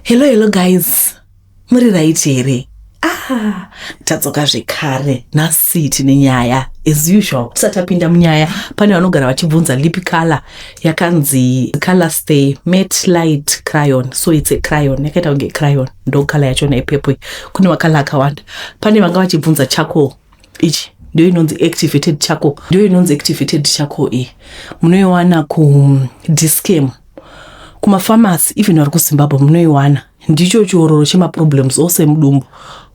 Hello, hello guys, muri right here? Ah, tadzoka zvekare nhasi tine nyaya as usual. Tisati tapinda munyaya, pane vanogara vachibvunza lip color yakanzi Color Stay Matte Light Crayon. So it's a crayon, yakaita kunge crayon, ndo color yachona ipurple. Kune macolour akawanda. Pane vanga vachibvunza charcoal, ichi ndio inonzi activated charcoal, ndio inonzi activated charcoal iyi. Munoiwana kuDischem, kumafamasi, even vari kuZimbabwe munoiwana. Ndicho chiororo chemaproblems ose emudumbu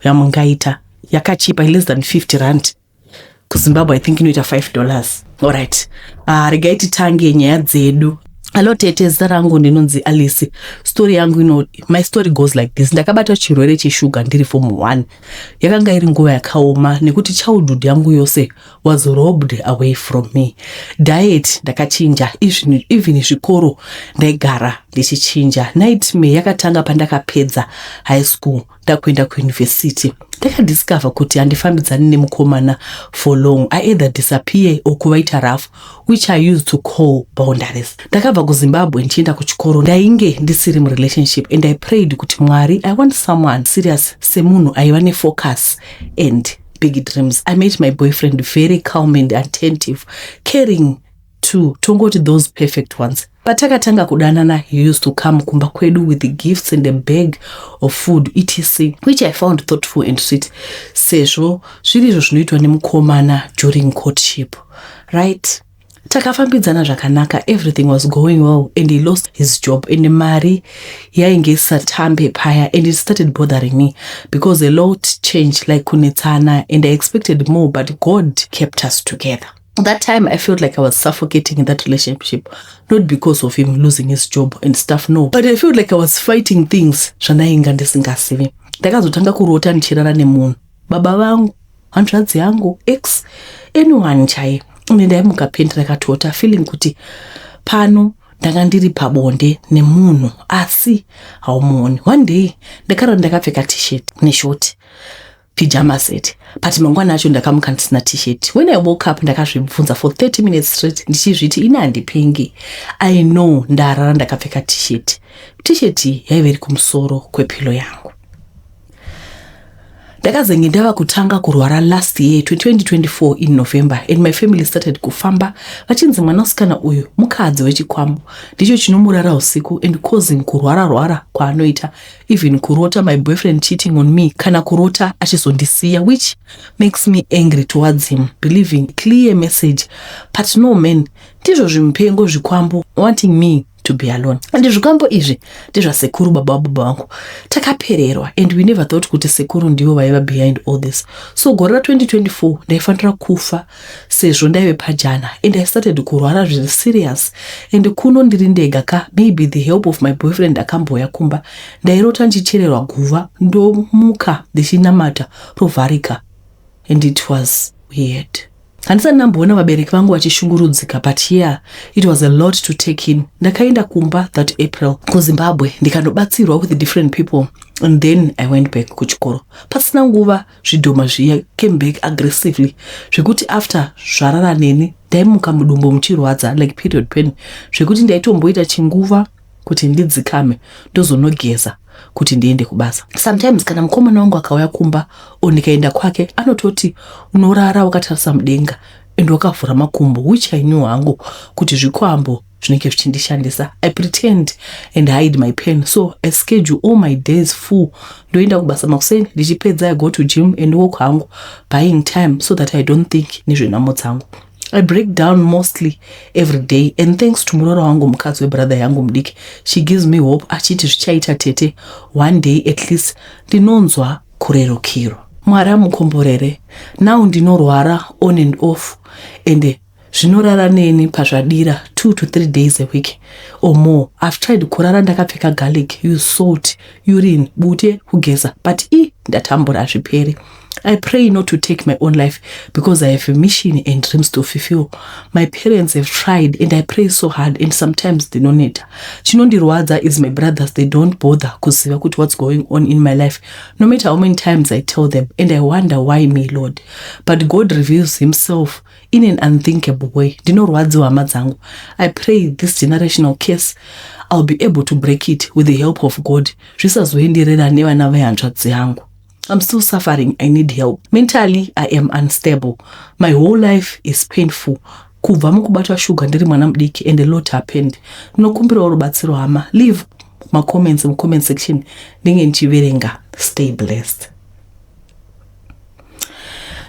yamungaita. Yakachipa, less than 50 rand. KuZimbabwe I think inoita $5. Alright, regai titange nyaya dzedu. Hello tete, zita rangu ndinonzi Alice. Story yangu ino, my story goes like this. Ndakabata chirwere cheshuga ndiri form 1. Yakanga iri nguva yakaoma nekuti childhood yangu yose was robbed away from me. Diet ndakachinja, even zvikoro ndaigara ndichichinja. Nightmare yakatanga pandakapedza high school, ndakuenda kuuniversity. Ndakadiscover kuti handifambidzani nemukomana for long. I either disappear or kuvaita rough, which I used to call boundaries. Ndakabva kuZimbabwe ndichienda kuchikoro, ndainge ndisiri murelationship, and I prayed kuti, "Mwari, I want someone serious," semunhu aiva nefocus and big dreams. I met my boyfriend, very calm and attentive, caring too, tongoti those perfect ones. Patakatanga kudanana, he used to come kumba kwedu with the gifts and a bag of food, etc, which I found thoughtful and sweet, sezvo zviri izvo zvinoitwa nemukomana during courtship, right? Takafambidzana zvakanaka, everything was going well, and he lost his job and mari yainge isatambe paya, and it started bothering me because a lot changed, like kunetsana, and I expected more, but God kept us together. That time I felt like I was suffocating in that relationship, not because of him losing his job and stuff, no, but I felt like I was fighting things zvandainga ndisingazivi. Ndakazotanga kurota ndichirara nemunhu, baba vangu, hanzvadzi yangu, ex, anyone chaiye. Ine ndaimuka penti rakatota, feeling kuti pano ndanga ndiri pabonde nemunhu asi haumuoni. One day ndakarara ndakapfeka T-shirt neshort, pyjama set, but mangwana acho ndakamuka ndisina T-shirt. When I woke up, ndakazvibvunza for 30 minutes straight ndichizviti, "Ine handipingi, I know ndarara ndakapfeka T-shirt." T-shirt yaiva iri kumusoro kwepillow yangu. Ndakazenge ndava kutanga kurwara last year, 2024, in November, and my family started kufamba vachinzi mwanasikana uyu mukadzi wechikwambo, ndicho chinomurara usiku and causing kurwara rwara kwaanoita, even kurota my boyfriend cheating on me, kana kurota achizondisiya, which makes me angry towards him, believing clear message. But no man, ndizvo zvimupengo, zvikwambo wanting me to be alone. And zvikwambo izvi ndezvasekuru, baba vababa vangu. Takapererwa and we never thought kuti sekuru ndivo vaiva behind all this. So gore ra2024 ndaifanira kufa sezvo ndaive pajana, and I started kurwara zviri serious, and kuno ndiri ndega ka. Maybe the help of my boyfriend akamboya kumba. Ndairota ndichichererwa guva, ndomuka ndichinamata, rovharika, and it was weird. Handisati ndamboona vabereki vangu vachishungurudzika, but here it was a lot to take in. Ndakaenda kumba that April kuZimbabwe, ndikanobatsirwa with different people, and then I went back kuchikoro. Pasina nguva zvidhoma zviya came back aggressively, zvekuti after zvarara neni ndaimuka mudumbu muchirwadza like period pain, zvekuti ndaitomboita chinguva kuti ndidzikame, ndozonogeza kuti ndiende kubasa. Sometimes kana mukomana wangu akauya kumba o ndikaenda kwake, anototi, "Unorara wakatarisa mudenga and wakavhura makumbo," which I knew hangu kuti zvikwambo zvinenge zvichindishandisa. I pretend and hide my pain, so I schedule all my days full. Ndoenda kubasa makuseni, ndichipedza I go to gym and walk hangu, buying time so that I don't think nezvenhamo dzangu. I break down mostly every day, and thanks to murora wangu, mukadzi webrother yangu mudiki, she gives me hope achiti, "Zvichaita tete, one day at least ndinonzwa kurerukirwa." Mwari amukomborere. Now ndinorwara on and off, and zvinorara neni pazvadira 2 to 3 days a week or more. I've tried kurara ndakapfeka garlic, use salt, urine, bute kugeza, but i ndatambura, hazviperi. I pray not to take my own life because I have a mission and dreams to fulfill. My parents have tried and I pray so hard and sometimes ndinoneta. Chinondirwadza is my brothers, they don't bother kuziva kuti what's going on in my life, no matter how many times I tell them, and I wonder why me, Lord. But God reveals himself in an unthinkable way. Ndinorwadziwa, hama dzangu. I pray this generational curse, I'll be able to break it with the help of God, zvisazoenderera nevana vehanzvadzi yangu. I'm still suffering. I need help. Mentally, I am unstable. My whole life is painful. Kubva mukubatwa shuga ndiri mwana mudiki and a lot happened. Ndinokumbirawo rubatsiro, hama. Leave macomments mucomment section, ndinge ndichiverenga. Stay blessed.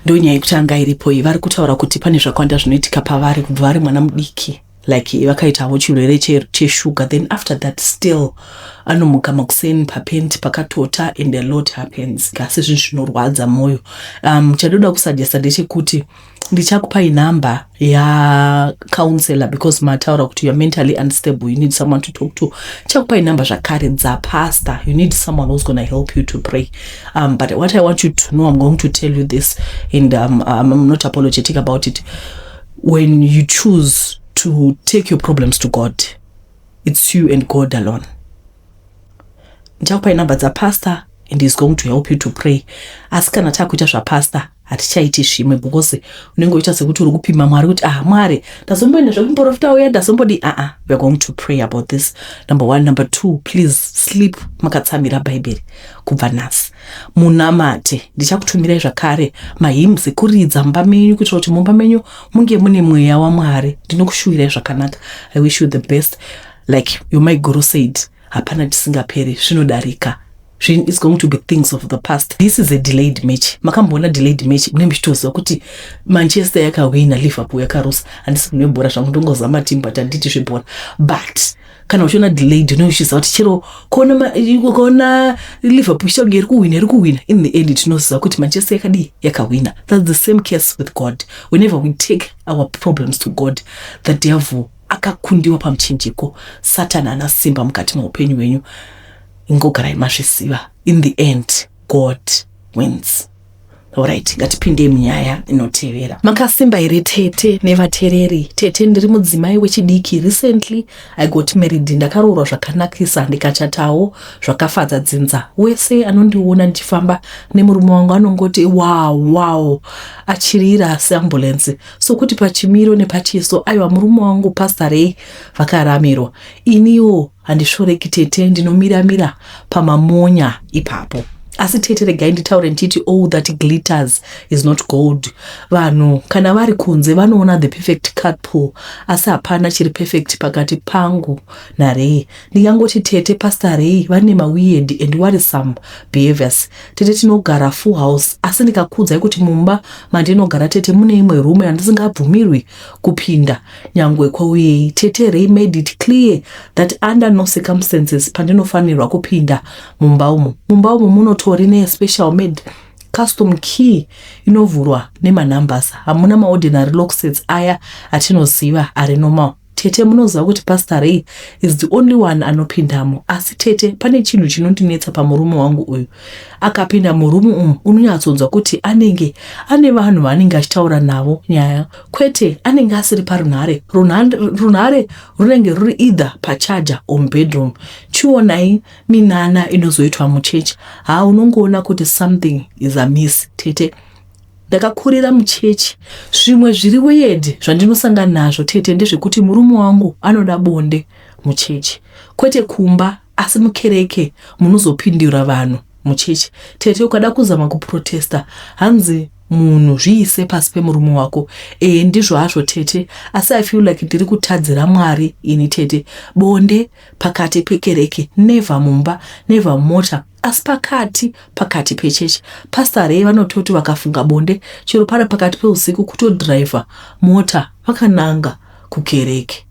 Ndonyaya yekutanga iripo iyi. Vari kutaura kuti pane zvakawanda zvinoitika pavari kubva vari mwana mudiki, like vakaitawo chirwere cheshuga, then after that still anomuka makuseni papenti pakatota and a lot happens, asi zvinhu zvinorwadza mwoyo. Chandoda kusuggesta ndechekuti ndichakupai nhamba yacounsellor because mataura kuti you are mentally unstable, you need someone to talk to. Ndichakupai nhamba zvakare dzapastor. You need someone who's gonna help you to pray. But what I want you to know, I'm going to tell you this and I'm not apologetic about it: when you choose to take your problems to God, it's you and God alone. Ndichakupai nhamba dzapastor and he's going to help you to pray. Asi kana takuita zvapastor, hatichaiti zvimwe because unenge uchiita sekuti uri kupima Mwari kuti, "Ah, Mwari, ndazomboenda zvekumuprofita uya, ndazombodi." Aa, we are going to pray about this, number one. Number two, please sleep makatsamira Bhaibheri kubva nhasi, munamate. Ndichakutumirai zvakare mahymns ekuridza mumba menyu kuitira kuti mumba menyu munge mune mweya waMwari. Ndinokushuwirai zvakanaka. I wish you the best. Like your my guru said, hapana chisingaperi, zvinodarika. It's going to be things of the past. This is a delayed match. Makamboona delayed match? Mune muchitoziva kuti Manchester yakawina, Liverpool yakarusa. Handisi kune bhora zvangu, ndongoziva matimu, but handiti zvebhora. But kana uchiona delayed, unenge uchiziva kuti chero kuona Liverpool ichange iri kuwina, iri kuwina, in the end tinoziva kuti Manchester yakadii? Yakawina. That's the same case with God. Whenever we take our problems to God, the devil akakundiwa pamuchinjiko. Satan ana simba mukati meupenyu hwenyu. Ingogarai mazviziva, in the end God wins. Alright, ngatipindei munyaya inotevera. Makasimba here, tete nevateereri? Tete, ndiri mudzimai wechidiki. Recently I got married. Ndakaroorwa zvakanakisa, ndikachatawo zvakafadza dzinza. Wese anondiona ndichifamba nemurume wangu anongoti, Wow," achirira seambulensi. Sokuti pachimiro nepachiso, aiwa, murume wangu Pastor Ray vakaramirwa. Iniwo handisvoreki, tete, ndinomiramira pamamonya ipapo. Asi tete, regai nditaure ndichiti all that glitters is not gold. Vanhu kana vari kunze vanoona the perfect couple, asi hapana chiri perfect pakati pangu naRay. Ndingangoti, tete, Pastor Ray vane maweird and worrisome behaviors. Tete, tinogara full house, asi ndikakuudzai kuti mumba mandinogara, tete, mune imwe room yandisingabvumirwi kupinda nyangwe kwauyei. Tete, Ray made it clear that under no circumstances pandinofanirwa kupinda mumba umu. Mumba umu munotori nespecial made custom key inovhurwa nemanumbers. Hamuna maordinary locksets aya atinoziva ari normal. Tete, munoziva kuti Pastor Ray is the only one anopindamo. Asi tete, pane chinhu chinondinetsa pamurume wangu uyu. Akapinda muroom umu, unonyatsonzwa kuti anenge ane vanhu vaanenge achitaura navo nyaya. Kwete, anenge asiri parunhare. Runhare runenge ruri either pacharger or mubedroom. Chionai minana inozoitwa muchechi. Ha, unongoona kuti something is amiss. Tete, ndakakurira muchechi. Zvimwe zviri weird zvandinosangana nazvo, tete, ndezvekuti murume wangu anoda bonde muchechi, kwete kumba, asi mukereke munozopindura vanhu muchechi. Tete, ukada kuzama kuprotesta, hanzi munhu zviise pasi pemurume wako. Ee, ndizvo hazvo, tete, asi I feel like ndiri kutadzira Mwari ini. Tete, bonde pakati pekereke, never mumba, never mumota, asi pakati pechechi. Pastor Ray vanototi vakafunga bonde, chero pari pakati peusiku, kutodhiraivha mota vakananga kukereke.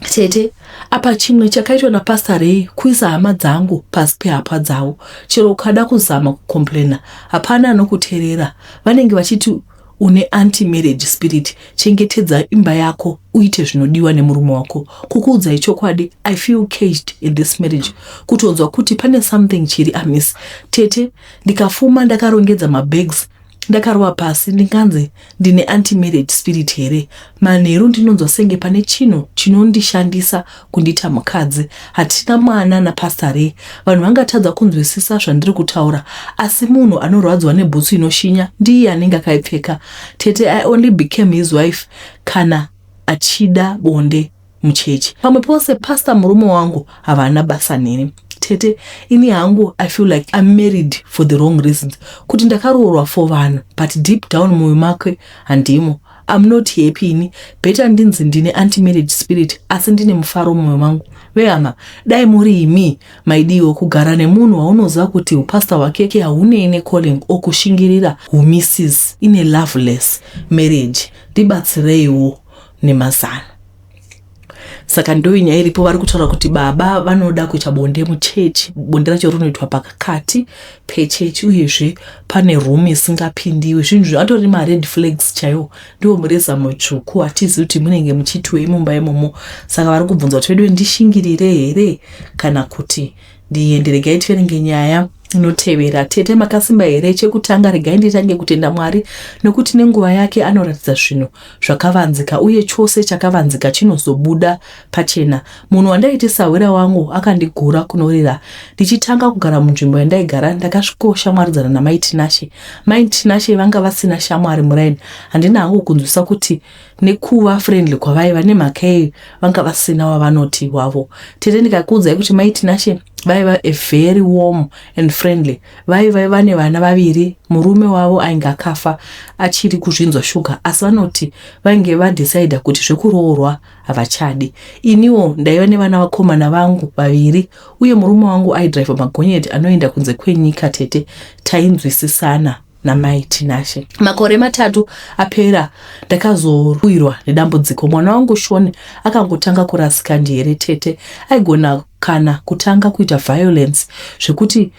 Tete, apa chimwe chakaitwa napastor Ray kuisa hama dzangu pasi pehapwa dzavo. Chero ukada kuzama kucomplaina, hapana anokuteerera. Vanenge vachiti Une anti marriage spirit. Chengetedza imba yako uite zvinodiwa nemurume wako. Kukuudzai chokwadi, I feel caged in this marriage. Kutonzwa kuti pane something chiri amiss. Tete, ndikafuma ndakarongedza mabags ndakarova pasi, ndinganzi ndine anti marriage spirit here? Manheru ndinonzwa senge pane chinhu chinondishandisa kundiita mukadzi. Hatina mwana naPastor Ray. Vanhu vangatadza kunzwisisa zvandiri kutaura, asi munhu anorwadzwa nebhutsu inoshinya ndiye anenge akaipfeka. Tete, I only became his wife kana achida bonde muchechi. Pamwe pose pastor murume wangu havana basa neni. Tete, ini hangu I feel like I'm married for the wrong reasons. Kuti ndakaroorwa for vanhu, but deep down mwoyo make handimo. I'm not happy ini. Better ndinzi ndine anti-marriage spirit, asi ndine mufaro mumwoyo mangu. Vehama, dai muri imi maidiwo kugara nemunhu waunoziva kuti upasta hwake haunei necalling okushingirira humisses ine loveless marriage? Ndibatsireiwo nemazano. Saka ndoinyaya iripo. Vari kutaura kuti baba vanoda kuita bonde muchechi. Bonde racho rinoitwa pakati pechechi, uyezve pane room isingapindiwi. Zvinhu zvatori mared flags chaiwo. Ndiwo mureza mutsvuku. Hatizivi kuti munenge muchiitwei mumba imomo. Saka vari kubvunza kuti, vedu, ndishingirire here kana kuti ndiende? Regai tiverenge nyaya inotevera. Tete, makasimba here? Chekutanga, regai nditange kutenda Mwari, nokuti nenguva yake anoratidza zvinhu zvakavanzika, uye chose chakavanzika chinozobuda pachena. Munhu wandaiti sahwira wangu akandigura kunorira. Ndichitanga kugara munzvimbo yandaigara, ndakasvikoshamwaridzana naMai Tinashe. Mai Tinashe vanga vasina shamwari muraini. Handina hangu kunzwisa kuti nekuva friendly kwavaiva nemhaka yei vanga vasina wavanoti wavo. Tete, ndikakuudzai kuti Mai Tinashe vaiva a very warm and friendly. Vaiva vane vana vaviri. Murume wavo ainge akafa achiri kuzvinzwa shuga, asi vanoti vainge vadhisaidha kuti zvekuroorwa havachadi. Iniwo ndaiva nevana vakomana vangu vaviri, uye murume wangu aidhiraivha magonyeti anoenda kunze kwenyika. Tete, tainzwisisana namai Tinashe. Makore 3 apera, ndakazowirwa nedambudziko. Mwana wangu Shoni akangotanga kurasika njere. Tete, aigona kana kutanga kuita violence zvekuti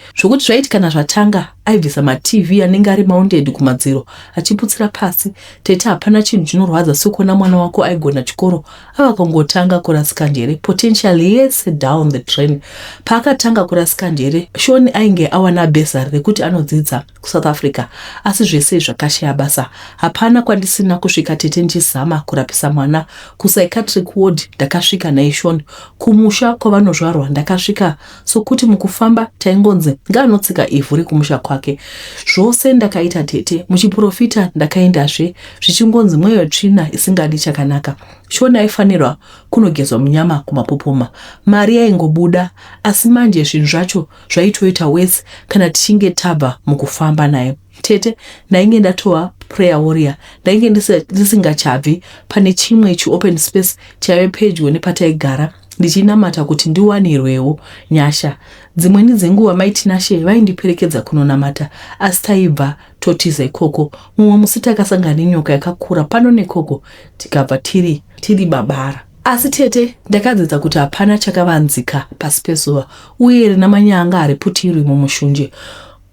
zvaiti kana zvatanga, aibvisa maTV anenge ari mounted kumadziro achiputsira pasi. Tete, hapana chinhu chinorwadza sekuona mwana wako aigona chikoro ava kungotanga kurasika njere, potential yese down the drain. Paakatanga kurasika njere, Shoni ainge awana bursary rekuti anodzidza kuSouth Africa, asi zvese zvakashaya basa. Hapana kwandisina kusvika, tete, ndichizama kurapisa mwana. Kupsychiatric ward ndakasvika naishoni. Kumusha kwavanozvarwa ndakasvika, sokuti mukufamba taingonzi ngaanotsika ivhu rekumusha kwake. Zvose ndakaita, tete. Muchiprofita ndakaendazve, zvichingonzi mweya wetsvina isingadi chakanaka. Shoni aifanirwa kunogezwa munyama kumapopoma. Mari yaingobuda, asi manje zvinhu zvacho zvaitoita wese kana tichinge tabva mukufamba naye. Tete, ndainge ndatova prayer warrior. Ndainge ndisingachabvi pane chimwe chiopen space chaive pedyo nepataigara, ndichinamata kuti ndiwanirwewo nyasha. Dzimweni dzenguva maiTinashe vaindiperekedza kunonamata, asi taibva totiza ikoko. Mumwe musi takasangana nenyoka yakakura pano nekoko, tikabva tiri babara. Asi tete, ndakadzidza kuti hapana chakavanzika pasi pezuva, uye rina manyanga hariputirwi mumushunje.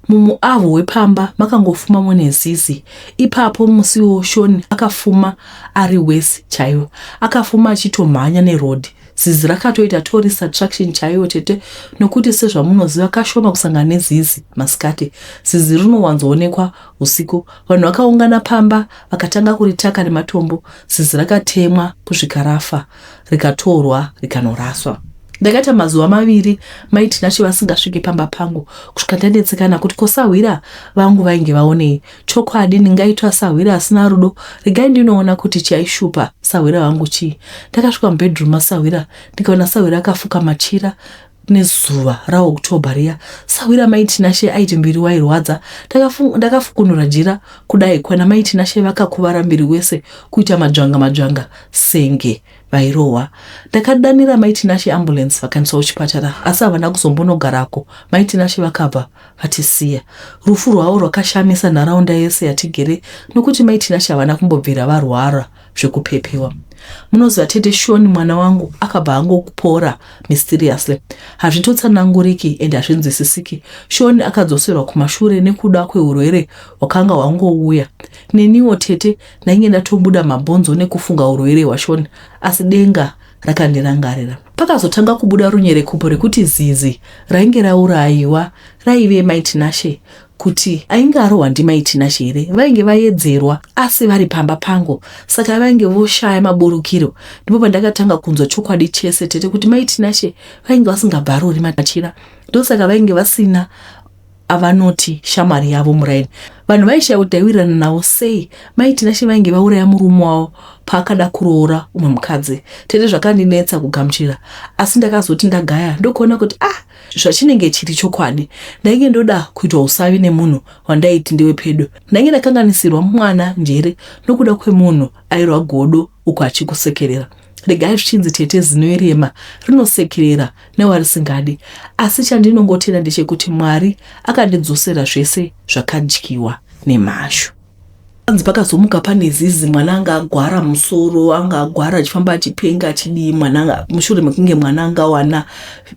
Mumuavhu wepamba makangofuma mune zizi. Ipapo musiwo Shoni akafuma ari wesi chaiwo. Akafuma achitomhanya nerodhi. Zizi rakatoita tourist attraction chaiyo, tete, nokuti sezvamunoziva, kashoma kusangana nezizi masikati. Zizi rinowanzoonekwa usiku. Vanhu vakaungana pamba vakatanga kuritaka nematombo. Zizi rakatemwa kusvika rafa, rikatorwa rikanoraswa. Ndakaita mazuva 2 mai Tinashe vasingasviki pamba pangu, kusvika ndanetsekana kuti kosahwira vangu vainge vaonei. Chokwadi ndingaitwa sahwira asina rudo? Regai ndinoona kuti chaishupa sahwira vangu chii. Ndakasvika mubedroom masahwira, ndikaona sahwira akafuka machira nezuva raOctober riya. Sahwira mai Tinashe aiti mbiri wairwadza. Ndakafukunura jira kudai, kwana mai Tinashe vakakuvara mbiri wese kuita madzvanga madzvanga senge vairohwa. Ndakadanira mai Tinashe ambulance, vakaendeswa kuchipatara, asi havana kuzombonogarako. Mai Tinashe vakabva vatisiya. Rufu rwavo rwakashamisa nharaunda yese yatigere, nokuti mai Tinashe havana kumbobvira varwara zvekupepewa. Munoziva tete, Shoni mwana wangu akabva angopora mysteriously. Hazvitotsananguriki ende hazvinzwisisiki. Shoni akadzoserwa kumashure nekuda kweurwere hwakanga hwangouya. Neniwo tete ndainge ndatobuda mabhonzo nekufunga urwere hwaShona asi denga rakandirangarira. Pakazotanga kubuda runyerekupo rekuti zizi rainge rauraiwa raive Mai Tinashe kuti ainge arohwa ndimai Tinashe here vainge vayedzerwa asi vari pamba pangu saka vainge voshaya maburukiro ndipo pandakatanga kunzwa chokwadi chese tete kuti mai Tinashe vainge vasingabvaruri machira ndosaka vainge vasina avanoti shamwari yavo muraini vanhu vaishaya kuti taiwirirana navo sei mai Tinashe vainge vauraya murume wavo paakada kuroora umwe mukadzi tete zvakandinetsa kugamuchira asi ndakazoti ndagaya ndokuona kuti ah zvachinenge chiri chokwadi ndainge ndoda kuitwa usavi nemunhu wandaiti ndewe pedo ndainge ndakanganisirwa mwana njere nokuda kwemunhu airwa godo uku achikusekerera regai zvichinzi tete zino irema rinosekerera newarisingadi asi chandinongotenda ndechekuti mwari akandidzosera zvese zvakadyiwa nemhashu Hanzi pakazomuka pane zizi mwana anga agwara musoro anga agwara achifamba achipenga achidii mwana mushure mekunge mwana anga awana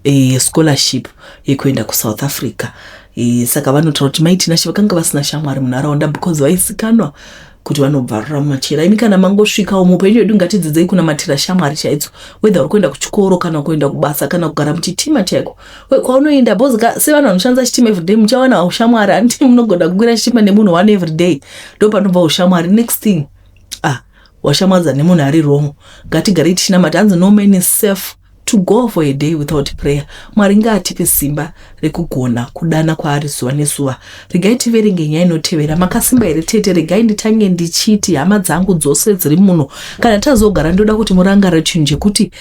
e, scholarship yekuenda kusouth africa e, saka vanotaura kuti mai tinashe vakanga vasina shamwari munharaunda because vaisikanwa kuti vanobvarura mumachira imi kana mangosvikawo muupenyu hwedu ngatidzidzei kunamatira shamwari chaidzo whether uri kuenda kuchikoro kana kuenda kubasa kana kugara muchitima chaiko kwaunoenda bcause sevanhu vanoshandisa chitima everyday muchawana ushamwari handiti munogona kukwira chitima nemunhu one everyday ndo panobva ushamwari next thing ah washamwadza nemunhu ari wrong ngatigarei tichinamata hanzi no man is safe to go for a day without prayer mwari ngaatipe simba rekugona kudana kwaari zuva nezuva regai tiverenge nyaya inotevera makasimba here tete regai nditange ndichiti hama dzangu dzose dziri muno kana tazogara ndoda kuti murangarire chinhu chekuti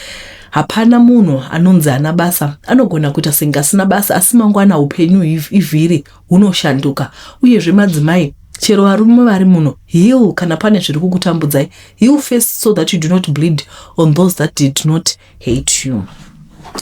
Hapana munhu anonzi haana basa. Anogona kuita senge asina basa asi mangwana upenyu ivhiri hunoshanduka. Uyezve madzimai chero varume vari muno heal kana pane zviri kukutambudzai heal first so that you do not bleed on those that did not hate you.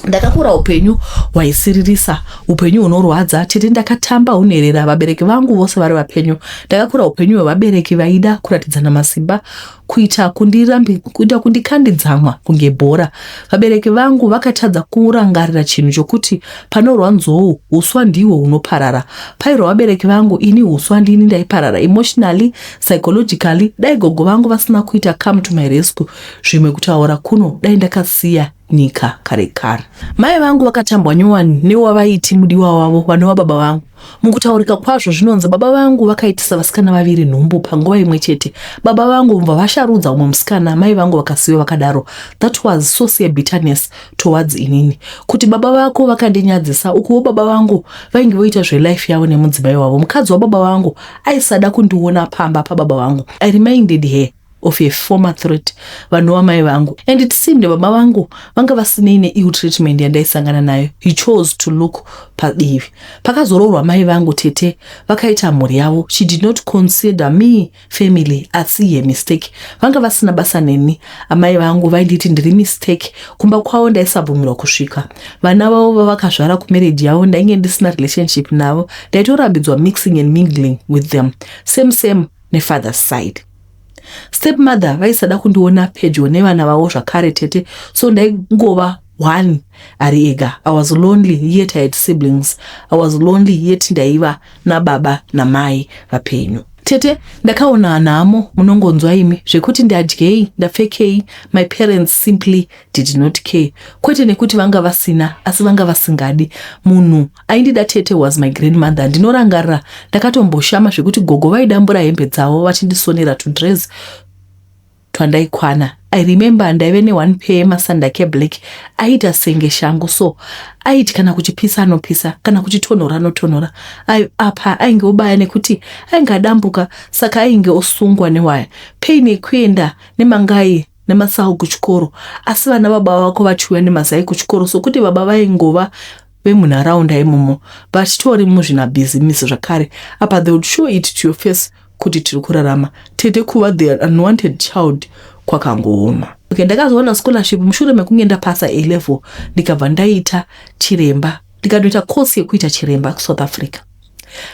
Ndakakura upenyu hwaisiririsa, upenyu hunorwadza. Tete ndakatamba hunherera, vabereki vangu vose vari vapenyu. Ndakakura upenyu hwevabereki vaida kuratidzana masimba kuita kundirambi kuita kundikandidzamwa kunge bhora. Vabereki vangu vakatadza kurangarira chinhu chokuti panorwa nzou uswa ndihwo hunoparara. Pairwa vabereki vangu ini uswa ndini ndaiparara emotionally, psychologically. Dai gogo vangu vasina kuita come to my rescue zvimwe kutaura kuno dai ndakasiya nyika kare kare. Mai vangu vakatambwa nyowani newavaiti mudiwa wavo vanova baba vangu. Mukutaurika kwazvo zvinonzi baba vangu vakaitisa vasikana vaviri nhumbu panguva imwe chete. Baba vangu vobva vasharudza umwe musikana, mai vangu vakasiyiwa vakadaro. That was source yebitterness towards inini. Kuti baba vako vakandinyadzisa, ukuwo baba vangu vainge voita zvelife yavo nemudzimai wavo. Mukadzi wababa vangu aisada kundiona pamba pababa vangu. I reminded her of a former threat vanova mai vangu and it seemed baba vangu vanga vasinei neill treatment yandaisangana nayo. He chose to look padivi. Pakazoroorwa mai vangu tete vakaita mhuri yavo. She did not consider me family asi her mistake. Vanga vasina basa neni. Amai vangu vainditi ndiri mistake. Kumba kwavo ndaisabvumirwa kusvika. Vana vavo vavakazvara kumarriage yavo ndainge ndisina relationship navo. Ndaitorambidzwa mixing and mingling with them. Same same nefather's side. Stepmother vaisada kundiona pedyo nevana vavo zvakare tete so ndaingova one ari ega. I was lonely yet I had siblings. I was lonely yet ndaiva nababa namai vapenyu. Tete ndakaona nhamo munongonzwa imi zvekuti ndadyei ndapfekei my parents simply did not care kwete nekuti vanga vasina asi vanga vasingadi munhu aindida tete was my grandmother ndinorangarira ndakatomboshama zvekuti gogo vaidambura hembe dzavo vachindisonera tudress twandaikwana i remember ndaive neone pair yemasandaki eblack aiita senge shangu so aiti kana kuchipisa anopisa kana kuchitonhora anotonhora apa ainge obaya nekuti ainge adambuka saka ainge osungwa newaya pain yekuenda nemangai nemasawu kuchikoro asi vana baba vako vachiuya nemazai kuchikoro sokuti baba vaingova vemunharaunda imomo vachitori muzvinabhizimisi zvakare apa they would show it to your face kuti tiri kurarama tete kuva the unwanted child kwakangooma okay, ndakazoona scholarship mushure mekunge ndapasa a level ndikabva ndaita chiremba ndikatoita course yekuita chiremba kusouth africa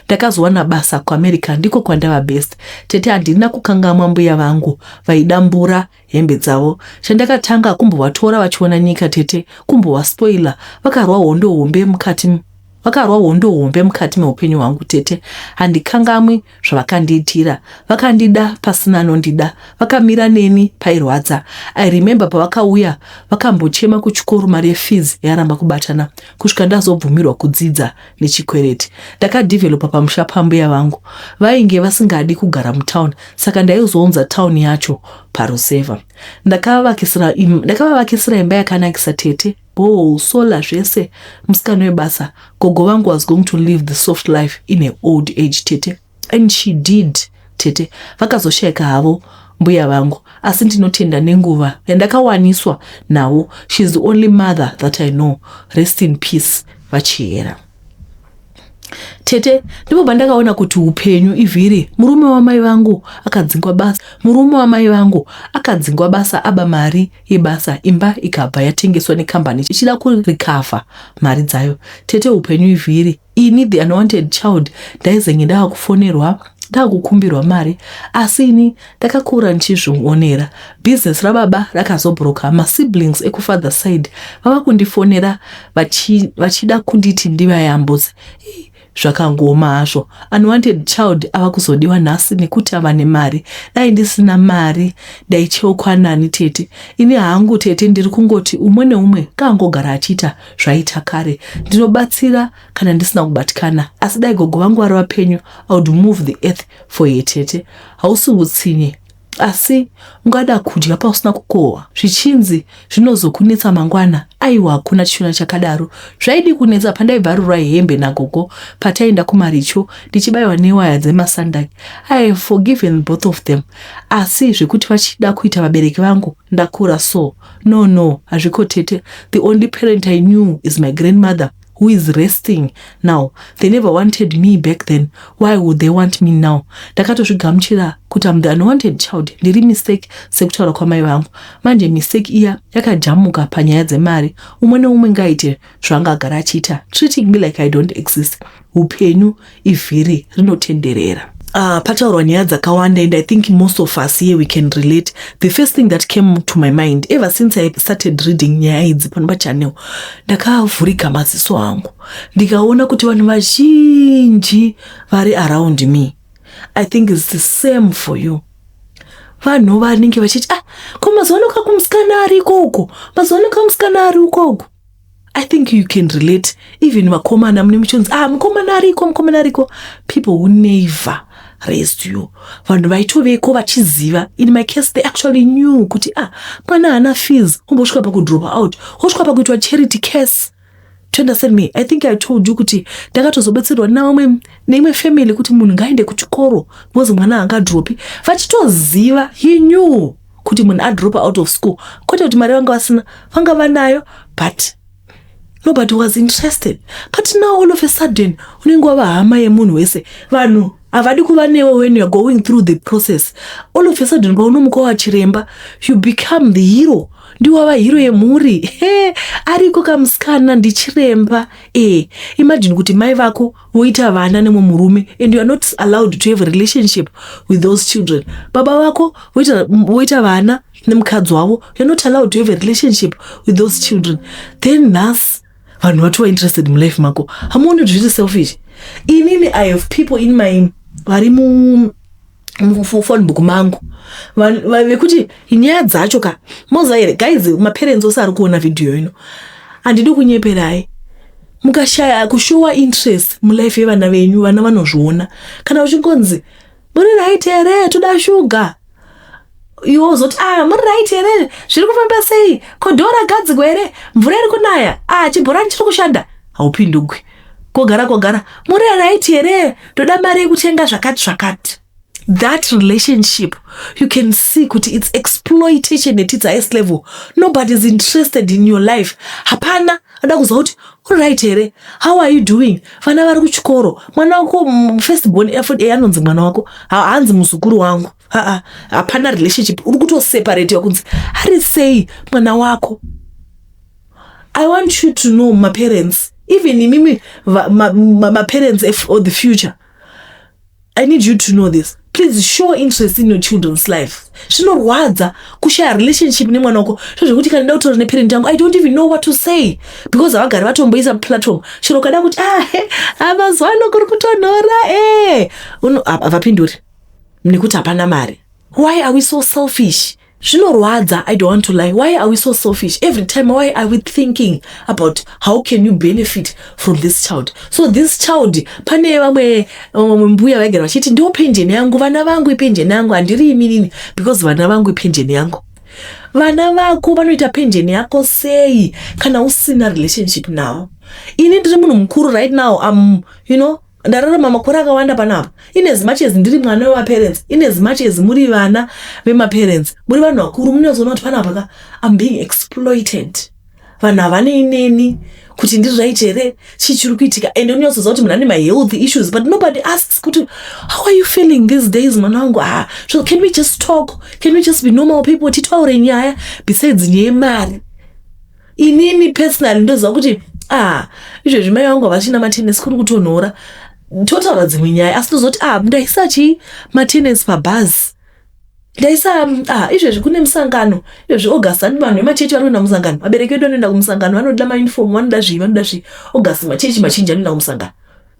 Ndakazowana basa kuAmerica ndiko kwandava best. Tete handina kukangamwa mbuya vangu vaidambura hembe dzavo. Chandakatanga kumbovatora vachiona nyika tete kumbovaspoiler. Vakarwa hondo hombe mukati. Vakarwa hondo hombe mukati meupenyu hwangu tete. Handikangamwi zvavakandiitira. Vakandida pasina anondida. Vakamira neni pairwadza. I remember pavakauya vakambochema kuchikoro mari yefees yaramba kubatana kusvika ndazobvumirwa kudzidza nechikwereti. Ndakadevelopa pamusha pambuya vangu. Vainge vasingadi kugara mutown saka ndaizounza town yacho paruzevha. Ndakavavakisira imba yakanakisa tete. Borehole, solar zvese. Musikana webasa. Gogo vangu was going to live the soft life in her old age tete. And she did tete. Vakazoshaika havo mbuya vangu asi ndinotenda nenguva yandakawaniswa navo. She is the only mother that I know. Rest in peace VaChihera. Tete, ndipo pandakaona kuti upenyu ivhiri. Murume wamai vangu akadzingwa basa. Murume wamai vangu akadzingwa basa aba mari yebasa imba ikabva yatengeswa nekambani ichida kurikavha mari dzayo. Tete, upenyu ivhiri. Ini the unwanted child ndaizenge ndava kufonerwa ndakukumbirwa mari asi ini ndakakura ndichizvionera. Business rababa rakazobroka masiblings ekufather side vava kundifonera vachida kunditi ndivayambutse. Zvakangoma hazvo. Unwanted child ava kuzodiwa nhasi nekuti ava nemari. Dai ndisina mari ndaicheukwa nani tete. Ini hangu tete ndiri kungoti umwe neumwe kaangogara achiita zvaita kare. Ndinobatsira kana ndisina kubatikana asi dai gogo vangu vari vapenyu I would move the earth for her tete. Hausi utsinye asi ungada kudya pausina kukohwa zvichinzi zvinozokunetsa mangwana. Aiwa hakuna chishona chakadaro. Zvaidi kunetsa pandaibvarurwa hembe nagogo pataienda kumaricho ndichibaiwa newaya dzemasandaki. I have forgiven both of them asi zvekuti vachida kuita vabereki vangu ndakura so no no hazviko tete. The only parent I knew is my grandmother who is resting now. They never wanted me back then. Why would they want me now? Ndakatozvigamuchira kuti I'm the unwanted child. Ndiri mistake sekutaura kwamai vangu. Manje mistake iya yakajamuka panyaya dzemari. Umwe neumwe ngaite zvaanga agara achiita. Treating me like I don't exist. Upenyu ivhiri rinotenderera. Pataurwa nyaya dzakawanda and I think most of us here we can relate. The first thing that came to my mind ever since I started reading nyaya idzi pano pachannel, ndakavhurika maziso angu ndikaona kuti vanhu vazhinji vari around me, I think it's the same for you. Vanhu vanenge vachiti ah, ko mazuva ano kakumusikana ariko uko, mazuva ano kamusikana ari uko uko. I think you can relate. Even vakomana mune muchonzi ah, mukomana ariko, mukomana ariko. People who never raised you. Vanhu vaitoveko vachiziva. In my case they actually knew kuti ah, mwana haana fees, umbosvika pakudrop out, wosvika pakuitwa charity case. Do you understand me? I think I told you kuti ndakatozobetserwa navamwe neimwe family kuti munhu ngaende kuchikoro because mwana haangadropi. Vachitoziva, he knew kuti munhu adrop out of school. Kwete kuti mari vanga vasina, vanga vanayo, but nobody was interested. But now all of a sudden unenge wava hama yemunhu wese. Vanhu havadi kuva newe when you are going through the process. All of a sudden paunomuka wachiremba, you become the hero. Ndiwava hero yemhuri. He, ariko kamusikana ndichiremba. Imagine kuti mai vako voita vana nemwe murume and you are not allowed to have a relationship with those children. Baba vako voita vana nemukadzi wavo, you are not allowed to have a relationship with those children. Then nhasi vanhu vatova interested mulife mako. Hamuoni kuti zviri selfish? Inini I have people in my vari mu phone book mangu vekuti nyaya dzacho ka moza here guys, maparents ose ari kuona vhidhiyo ino, handidi kunyeperai. Mukashaya kushowa interest mulife yevana venyu, vana vanozviona. Kana uchingonzi muri right here, toda shuga, iwe uzoti ah, muri right here, zviri kufamba sei, ko dhoo ragadzikwa here, mvura iri kunaya, ah, chibhorani chiri kushanda, haupindugwi. Kogara kogara, muri right here, toda mari yekutenga zvakati zvakati. That relationship, you can see kuti it's exploitation at its highest level. Nobody is interested in your life. Hapana ada kuziva kuti uri right here, how are you doing, vana vari kuchikoro, mwana wako first born anonzi mwana wako haanzi muzukuru wangu. Aa, hapana relationship, uri kutoseparatiwa kunzi ari sei mwana wako. I want you to know, maparents, even imimi maparents of the future, I need you to know this. Please show interest in your children's life. Zvinorwadza kushaya relationship nemwana wako, zvezvekuti kana nda kutaura neparent yangu, I don't even know what to say because havagari vatomboisa platform. Chero ukada kuti, "Ah, mazuva ano kuri kutonhora," e havapinduri nekuti hapana mari. Why are we so selfish? Zvinorwadza, I don't want to lie. Why are we so selfish every time? Why are we thinking about how can you benefit from this child? So this child, pane vamwe mbuya vaigara vachiti, "Ndiwo penjeni yangu, vana vangu ipenjeni yangu, handiri iminini because vana vangu ipenjeni yangu." Vana vako vanoita penjeni yako sei kana usina relationship navo? Ini ndiri munhu mukuru right now, am ndararama makore akawanda panapa. In as much as ndiri mwana wemaparents, in as much as muri vana vemaparents, muri vanhu vakuru, munozoona kuti panapa ka am being exploited. Vanhu havanei neni kuti ndiri right here, chii chiri kuitika. And unyatsoziva kuti munhu ane mahealth issues, but nobody asks kuti, "How are you feeling these days, mwana wangu?" Ah, so can we just talk? Can we just be normal people, titaure nyaya besides nyaya yemari? Inini personally ndoziva kuti, ah, izvezvi mai vangu havachina matenesi, kuri kutonhora, totaura dzimwe nyaya, asi ndozoti, ah, ndaisa chii, matenesi pabhazi ndaisa. Ah, izvezvi kune musangano, izvezvi August, andi vanhu vemachechi vari kuenda kumusangano, vabereki vedu vanoenda kumusangano, vanoda mauniform, vanoda zvii, vanoda zvii. August machechi machinji anoenda kumusangano.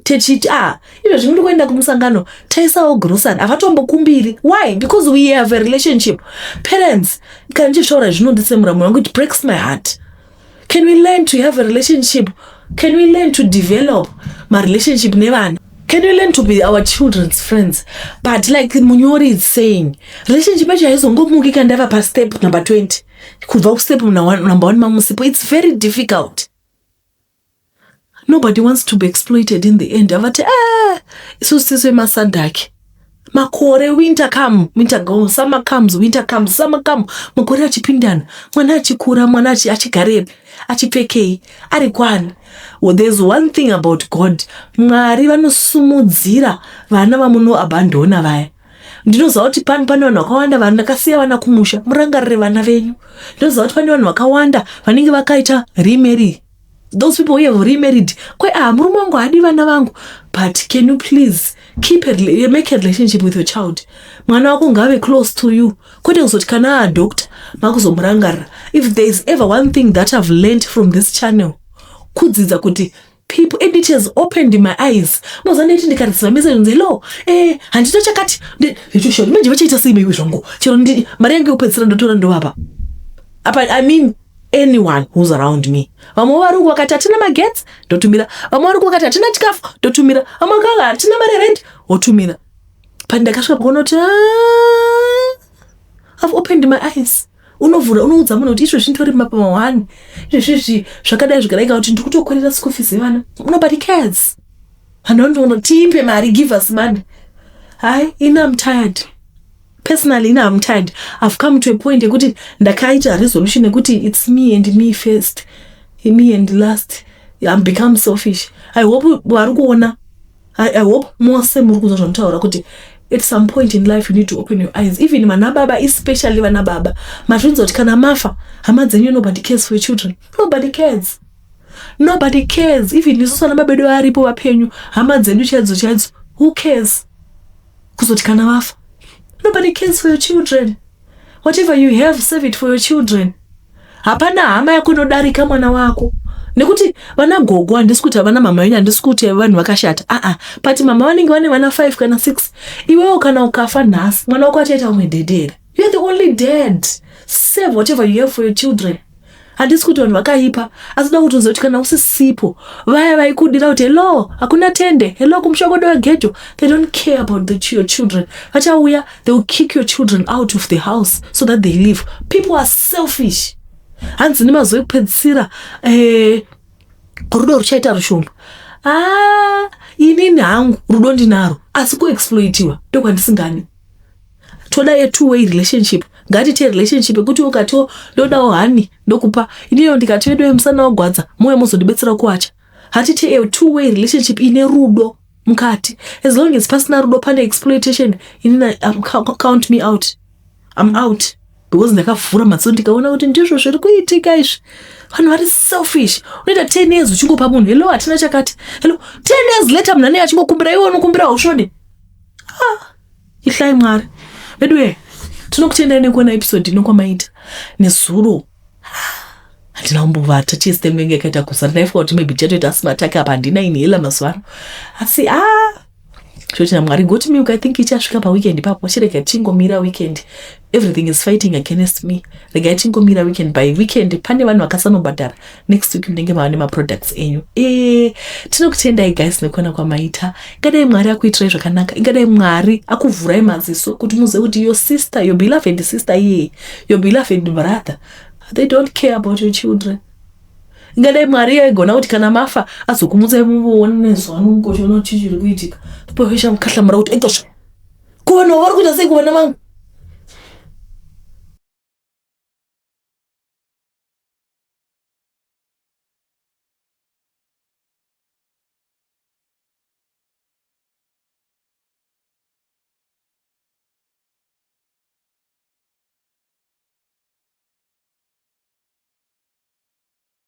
Techiti, ah, izvezvi muri kuenda kumusangano, taisawo grocery, havatombokumbiri. Why? Because we have a relationship. Parents, kana ndichitaura zvinonditsemura mwoyo wangu, it breaks my heart. Can we learn to have a relationship? Can we learn to develop marelationship nevana? Can we learn to be our children's friends? But like munyori is saying, relationship yacho haizongomuki kana ndava pastep number 20 kubva kustep number 1 mamusipo. It's very difficult. Nobody wants to be exploited in the end. Avati, ah, isusu tisu emaSADC makore, winter come, winter go, summer comes, winter comes, summer come, makore achipindana, mwana achikura, mwana achigarepi, achipfekei, ari kwani? Well, there's one thing about God. Mwari vanosumudzira vana vamunoabandona vaya. Ndinoziva kuti pane vanhu vakawanda vandakasiya vana kumusha. Murangarire vana venyu. Ndinoziva kuti pane vanhu vakawanda vanenge vakaita remarry, those people who have remarried, kwe, ah, murume wangu haadi vana vangu. But can you please make a relationship with your child? Mwana wako ngave close to you, kwete kuzoti kana aadoctor makuzomurangarira. If there is ever one thing that I've learned from this channel, kudzidza kuti people, and it has opened my eyes. Unoziva, ndeti ndikareceiva message nzi, "Hello, handito chakati," ndichoshoti manje vachaita sei maiwe zvangu? Chero mari yangu yekupedzisira ndotora ndovapa apa. I mean, anyone who's around me. Vamwe vari uku vakati hatina magetsi, ndotumira. Vamwe vari uku vakati hatina chikafu, ndotumira. Vamwe vakati hatina mari yerent, wotumira. Pandakasvika pakuona kuti, "Ah, I've opened my eyes." Unovhura, unoudza munhu kuti izvezvi nditori mapama 1, izvezvizvi zvakadai zvikadai, kuti ndiri kutokwerera school fees yevana. Nobody cares. Vanhu vanotoona, "Tiimbe mari, give us money." Hai, ini am tired. Personally, ini am tired. I've come to a point yekuti ndakaita resolution yekuti it's me and me first, me and last. I'm become selfish. I hope vari kuona. I hope mose muri kunzwa zvanotaura kuti at some point in life you need to open your eyes. Even vana baba, especially vana baba, mazvinzwa kuti kana mafa, hama dzenyu, nobody cares for your children. Nobody cares, nobody cares. Even isusu vana baba vedu varipo vapenyu, hama dzedu chaidzo chaidzo, who cares? Kuzoti kana vafa, nobody cares for your children. Whatever you have, save it for your children. Hapana hama yako inodarika mwana wako, nekuti vana gogo, handisi kuti havana mama venyu, handisi kuti vanhu vakashata, aa, but mama vanenge vane vana 5 kana 6. Iwewo kana ukafa nhasi, mwana wako achaita umwe daddy here? You are the only dad. Save whatever you have for your children. Handisi kuti vanhu vakaipa, asi da kuti uzive kuti kana usisipo, vaya vaikudira kuti, "Hello, hakuna tende, hello, kumusha kwedu wegejo," they don't care about your children. Vachauya, they will kick your children out of the house so that they live. People are selfish. Hanzi nemazuva ekupedzisira, rudo ruchaita rushoma. Ah, inini hangu rudo ndinaro, asi kuexploitiwa ndokwandisingani. Toda a two way relationship. Ngatiite relationship yekuti ukatiwo ndodawo hani, ndokupa. Iniyo ndikati vedu musana wagwadza, mouya muzondibetsera kuwacha. Hatite a two way relationship ine rudo mukati. As long as pasina rudo, pane exploitation, inini count me out, I'm out, because ndakavhura madziso ndikaona kuti ndizvo zviri kuitika izvi. Vanhu vari selfish. Unoita 10 years uchingopa munhu, "Hello, hatina chakati, hello." 10 years later munhu anenge achingokumbira, iwe unokumbira ushode. Ah, Ihlai Mwari. Veduwe, tinokutendai nekuona episode ino kwamaita nezuro. Handina kumbovata chest yangu yange yakaita kusara. Ndaifunga kuti maybe tichatoita asthma attack apa handina inhaler mazuva ano. Asi ah choti naMwari goat milk I think ichasvika paweekend ipapo. Chirega tingomira weekend. Everything is fighting against me. Regai tingomira weekend. By weekend pane vanhu vakasanobhadhara. Next week munenge mava nemaproducts enyu. Tinokutendai guys nekuona kwamaita. Ingadai Mwari akuitirai zvakanaka. Ingadai Mwari akuvhurai maziso kuti muzive kuti your sister, your beloved sister iye, your beloved brother, they don't care about your children. Ingadai Mwari aigona kuti kana mafa azokumutsai muvoone nezuva nomukoshi uno chii chiri kuitika. Poesha mukahlamura kuti ekosha. Ko vanhu vari kuita sei kuvana vangu?